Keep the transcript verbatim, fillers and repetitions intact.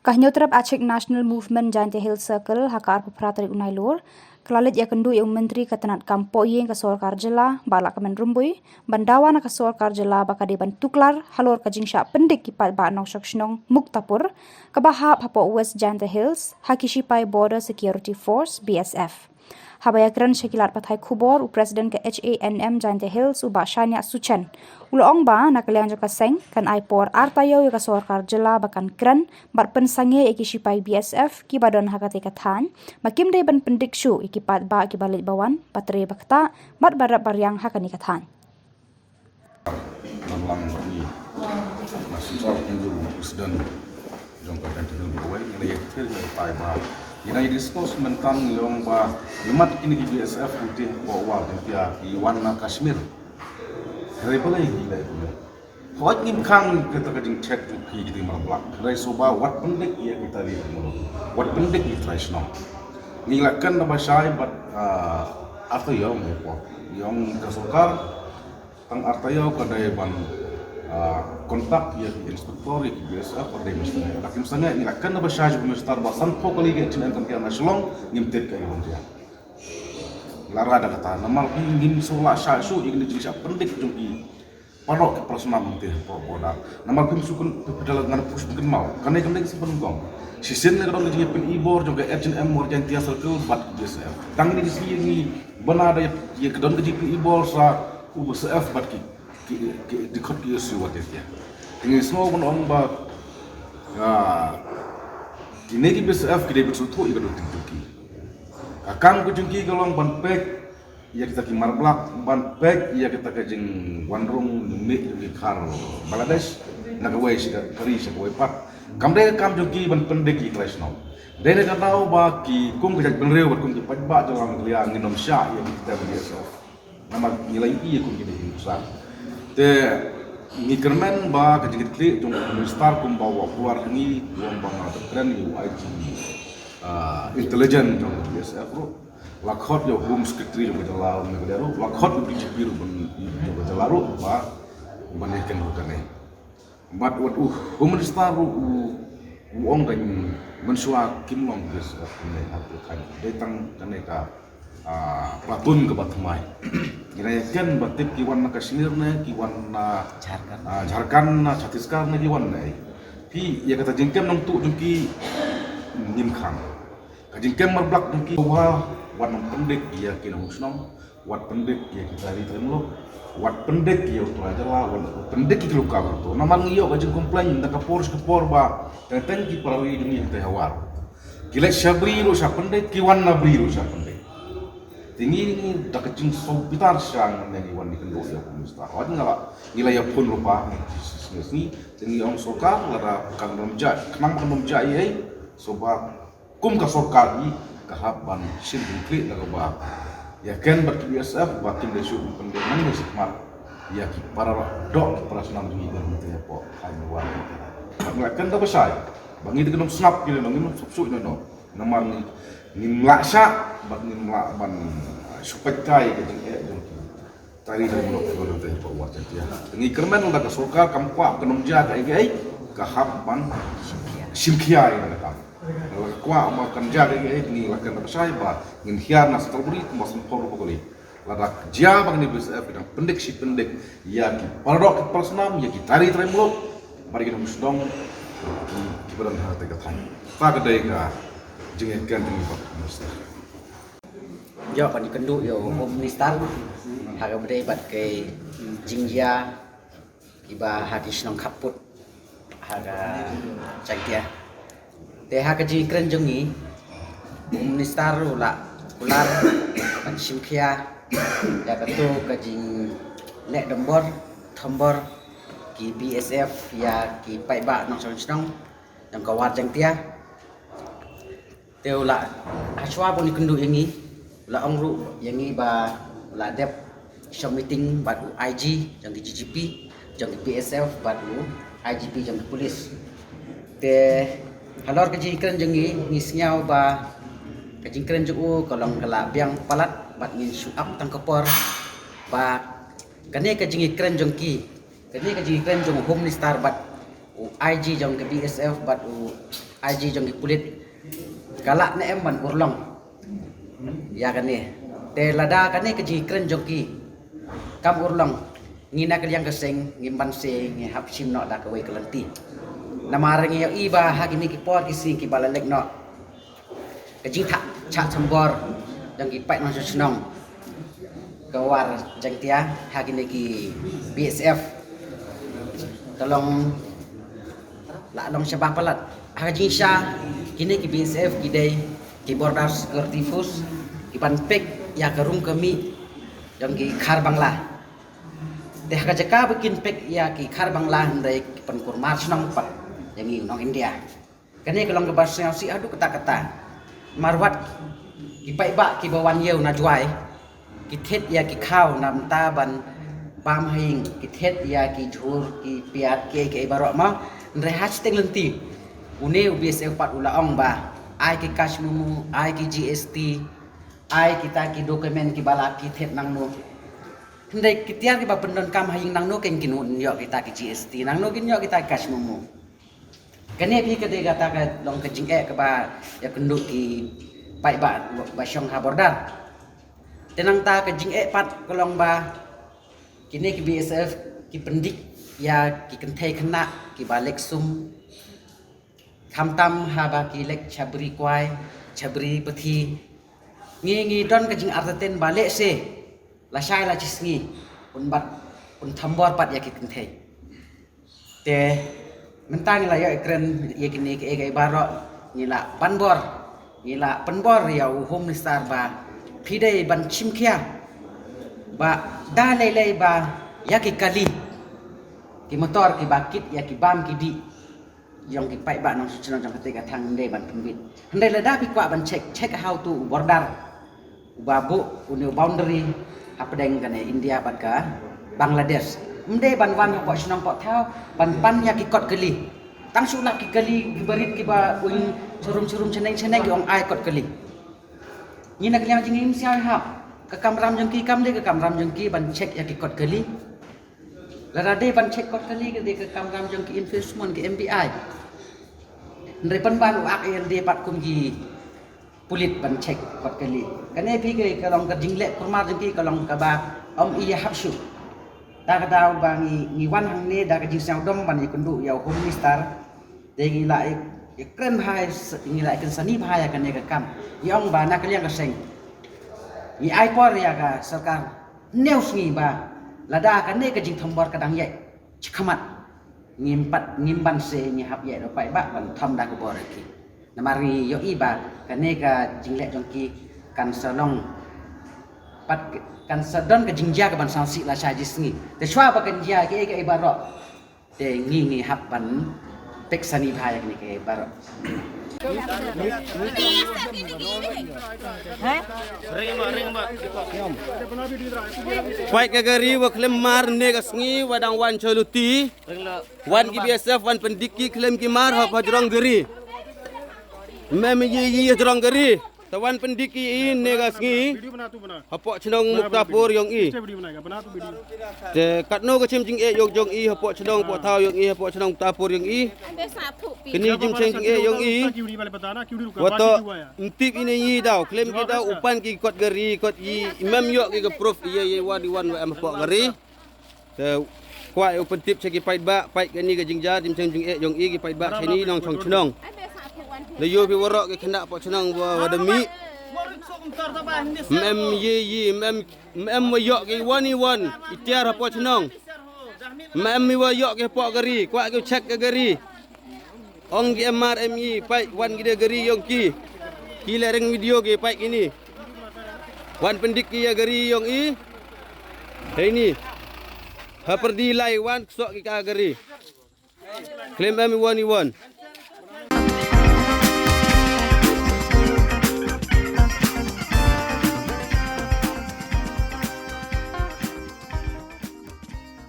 Ka Hynñiewtrep Achik National Movement Jaintia Hills Circle ha ka arphew phra tarik u Nailur ka la leit ïakynduh ïa u Myntri ka tnat kam poh ïing ka sorkar jylla Bah Lahkmen Rymbui ban dawa na ka sorkar jylla ba ka dei ban tuklar halor ka jingshah pyndik ki paidbah nongshong shnong Muktapur kaba hap hapoh West Jaintia Hills ha ki shipai Border Security Force, B S F. Haba ïakren sha ki lad pathai khubor u President ka H A N M Jaintia Hills u Bah Shania Suchen u la ong ba na ka liang jong ka seng kan ai por ar taïew ïa ka sorkar jylla ba kan kren bad pynsangeh ïa ki shipai B S F kiba don ha katei ka thaiñ ba kim dei ban pyndik shuh ïa ki paidbah kiba leit ba wan, ba trei ba ktah bad ba rep ba riang ha kane ka thaiñ. Nang lang ni na sumsal kindu president jong ka kan tindu wai ni ya kir ni tai ba. Ina discuss mentang yong ba imat kini ki B S F putih ko wa pia ki wan na Kashmir. Hari pala ini lai punya. Hawat ngim khang kita ka jing check tu ki kita mar blak. Hari soba wat pendek ya kita di mulu. Wat pendek ni trai shnong. Ngi lakan na ba shai bat, ah, atau yong ya po. Yong ka sorkar tang ar taïew ka dei ban, ah, kontak ïa ki inspektor ïa ki B S F ka dei mesti. Lakin sangeh ngi lakan na ba shai jong minister ba san pok kali ka H A N M kan ka na Shillong ngim tip ka ïa ban jia. La rada kata namar ki ngim sula shai shu ïa ki jingshah pendek jong ki paralok ki parasnam te por border. Namar kim sukun pidal ngan pus bikin mau. Kane kane ki simpan kong. Shisien ne ka dong ka jingpynibor jong ka H A N M West Jaintia Circle bad B S F. Tang ni ki si ngi bana da ïa ka dong ka jingpynibor sa u B S F bad ki ki, ki, dikot ki ïoh siwat ïa. Ngi sngew ban ong ba, ah, kine ki B S F ki dei ban sngewthuh ïa ka dong ka jingki. Ka kam ka jingki ka long ban pek ïa kita ki marblak, ban pek ïa kita ka jingwanrung jingmih jong ki khar Bangladesh na kawei sha ka ri sha kawei pat. Kam dei ka kam jong ki ban pyndep ïa ki trai shnong. Dei na ka daw ba ki kum ka jaitbynriew bad kum ki paidbah jong la Meghalaya ngin ym shah ïa kita ki B S F. Namar ngi la ïohi kum kine ki nuksan. Te ngi kyrmen ba ka jingkitkhlieh jong u minister kumba u la kular ha ngi, u ong ba nga dei ban kren ïa u I G, ah, intelligence jong ka B S F ruh. La khot ïa u Home Secretary jong ka jylla ruh, la khot ïa u D G P ruh ban, jong ka jylla ruh ba ban ïa kren ruh kane. Bad wat u Home Minister ruh u, u ong kan mynshuwa kim long ki B S F ne ha ka thaiñ. Dei tang kane ka, ah, platoon kaba thymmai. Ngi la ïa ken ba tip ki wan na Kashmir ne ki wan na, Jharkhand, ah, Jharkhand na Chhattisgarh ne ki wan ne. Phi ïa kata jingkem nongtuh jong ki ngim khang. Ka jingkem marblak jong ki wa wan nang pyndep ïa ki nongshong shnong. Wat pyndep ïa ki trai ri trai muluk. Wat pyndep ïa u trai jylla, wat pyndep ïa ki luka ka to. Namar ngi ïoh ka jingcomplain da ka por sha ka por ba teng teng ki para ri jong ngi hangtei ha War. Ki leit sha Bri ruh sha pyndep, ki wan na Bri ruh sha pyndep. Te ngi ngi da ka jingsngewbitar sha ngi wan ïakynduh ïa u Minister. Hooid nga la, ngi la ïa phone ruh ba ngi sngi sngi. Te ngi ong sorkar lada kan ym jia, khnang kan ym jia ei ei. Soba kum ka sorkar hi ka hap ban shim jingkylli na kaba ïa ken bad ki B S F ba kim dei shuh ban pynbeit nang ne shikmat ïa ki para doh ki para snam jong ngi ban mynta ïa pok hai ne wan. Bad nga ken da ba shai ba ngi da kynum sngap ki ne ngi num suk suk ne no. Namar ngi ngim lah shah bad ngim lah ban, ah, shu peit kai ka jingeh jong ki. Tari da muluk ki wan te pa wat te. Ngi kyrmen da ka sorkar kam kwah kan ym jia kaei kaei ka hap ban shim khia ïa ka kam. Lada ka kwah ba kan jia kaei kaei ngi la kan da shai ba ngin hiar na Santarburi kumba san phew ruh kali. Lada jia ba ngi B S F ki dang pyndep shi pyndep ïa ki para doh ki para snam ïa ki tari trai muluk bad ki nongshong shnong ki ba don ha te ka thaiñ. Ta ka dei ka jingïakhun jong ngi bad Home Minister. Ïoh ban ïakynduh ïa u Home Minister ha kaba dei bad ka jingjia kiba ha ki shnong khappud ha ka Jaintia. Te ha ka jingïakren jong ngi u Home Minister u la kular ban shim khia ïa kato ka jingleh dombor thombor ki B S F ïa ki paidbah nongshong shnong jong ka War Jaintia. Te u la, hashwa ban ïakynduh ïa ngi u la ong ruh ïa ngi ba u la dep shong meeting bad u I G jong ki D G P jong ki B S F bad u I G P jong ki police. Te halor ka jingkren jong ngi ngi sngew ba ka jingkren jong u ka long ka la biang palat bad ngin shu ap tang ka por ba kane ka jingkren jong ki, kane ka jingkren jong u Home Minister bad u I G jong ka B S F bad u I G jong ki pulit ka lah ne em ban urlong ïa kane. Te lada kane ka jingkren jong ki kam urlong, ngi na ka liang ka seng ngim banse ngi hap shim noh da kawei ka lynti. Namar ngi ïohi ba ha kine ki por ki sngi kiba la leit noh, ka jingthah shah thombor jong ki paid nongshong shnong ka War Jaiñtia ha kine ki B S F ka long, la long shaba palat. Ha ka jingshisha kine ki B S F ki dei ki Border Security Force kiban peit ïa ka rung ka mih jong ki Khar Bangla. Te ha ka jaka ba kin peit ïa ki Khar Bangla, hynrei ki pynkulmar shnong pat ïa ngi nong India. Kane ka long kaba sngewsih haduh katta katta. Namar wat ki paidbah kiba wan ïew na Jowai ki thied ïa ki khaw na bynta ban bam ha ïing, ki thied ïa ki jhur, ki piat, kiei kiei baroh mo. Hynrei ha shiteng lynti une u B S F pat u la ong ba ai ki cash memo, ai ki G S T, ai kita ki document kiba la ki thied nangno. Hynrei ki tiar kiba pyndonkam ha ïing nangno kin, kin ïoh kita ki G S T, nangno kin ïoh kita ki cash memo. Kane phi ka dei kata ka long ka jingeh kaba ïakynduh ki paidbah ba shong ha border. Te nangta ka jingeh pat ka long ba kine ki B S F ki pyndik ïa ki kynthei khynnah kiba leh sum, khamtam haba ki leh chabri kwai, chabri pathi. Ngi, ngi don ka jingartatien ba lehse lashai lashisngi un bat, un thombor pat ïa ki kynthei. Te mynta ngi la ïoh ïakren ïa kine kiei kiei baroh, ngi la ban bor, ngi la pynbor ïa u Home Minister ba phi dei ban shim khia ba da lei lei ba ïa ki kali, ki motor kiba kit ïa ki bam ki dih jong ki paidbah nongshong shnong jong kata ka thaiñ ym dei ban pynbit. Hynrei lada phi kwah ban check, check ha uto u border uba buh une u boundary hapdeng kane India bad ka Bangladesh. Ym dei ban wan hapoh shnong poh thaw ban pan ïa ki kot kali. Tang shu lah ki kali kiba rit kiba uiñ sharum sharum shaneng shaneng ki ong ai kot kali. Ngi na ka liang jong ngi ym shym hap, ka kamram jong ki kam dei ka kamram jong ki ban check ïa ki kot kali. Lada dei ban check kot kali ka dei ka kamram jong ki enforcement, ki M B I. Hynrei pynban u ak ïa lade pat kum ki pulit ban check kot kali. Kane phi ka, ka long ka jingleh kulmar jong ki, ka long kaba ym ïa hap shuh. Da ka daw ba ngi, ngi wan hangne da ka jingsngewdom ban ïakynduh ïa u Home Minister. Te ngi la ïa, ïakren bha, ngi la ïakren sani bha ïa kane ka kam. Ngi ong ba na ka liang ka seng ngi ai por ïa ka sorkar hynñiew sngi ba lada kane ka jingthombor ka dang ïaid shakhmat, ngim pat, ngim banse ngi hap ïaid da u paidbah ban thom da ka bor ïa ki. Namar ngi ïohi ba kane ka jingleh jong ki kan sa long pat, kan sa don ka jingjia kaban sngewsih lashai lashisngi. Te shuwa ba kan jia kiei kiei baroh, te ngi, ngi hap ban peit sani bha ïa kine kiei baroh. Peit ka gari wa khlem mar ne ka sngi wa dang wan sha luti. Wan ki B S F wan pyndik ki khlem ki mar ha pajrong gari. Mem yi yi jrong gari. Te wan pyndik ki i ne ka sngi. Hapoh chnong Muktapur yong i. Te katno ka chim jingeh yong jong i hapoh chnong poh thaw yong i hapoh chnong Muktapur yong i. Kini jim cheng jingeh yong i. Wato ntip i ne i daw khlem ki daw u pan ki kot gari kot i mem ïoh ki ka proof i ye wan i wan wa em hapoh gari. Te kwah u pyntip sha ki paidbah, peit kani ka jingjia jim cheng jingeh jong i ki paidbah shini nongshong chnong. Da ïoh phi waroh ki khynnah poh chnong wa da mih. Mem ye ye mem, mem wa ïoh ki wan i wan i tiar hapoh chnong. Mem i wa ïoh ki hapoh gari, kwah ki check ka gari. Ong ki M R M E peit wan ki da gari yong ki. Ki la ring video ki peit kini. Wan pyndik ki ïa gari yong i. Heini. Ha pyrdi lai wan ksok ki ka gari. Khlem em i wan i wan.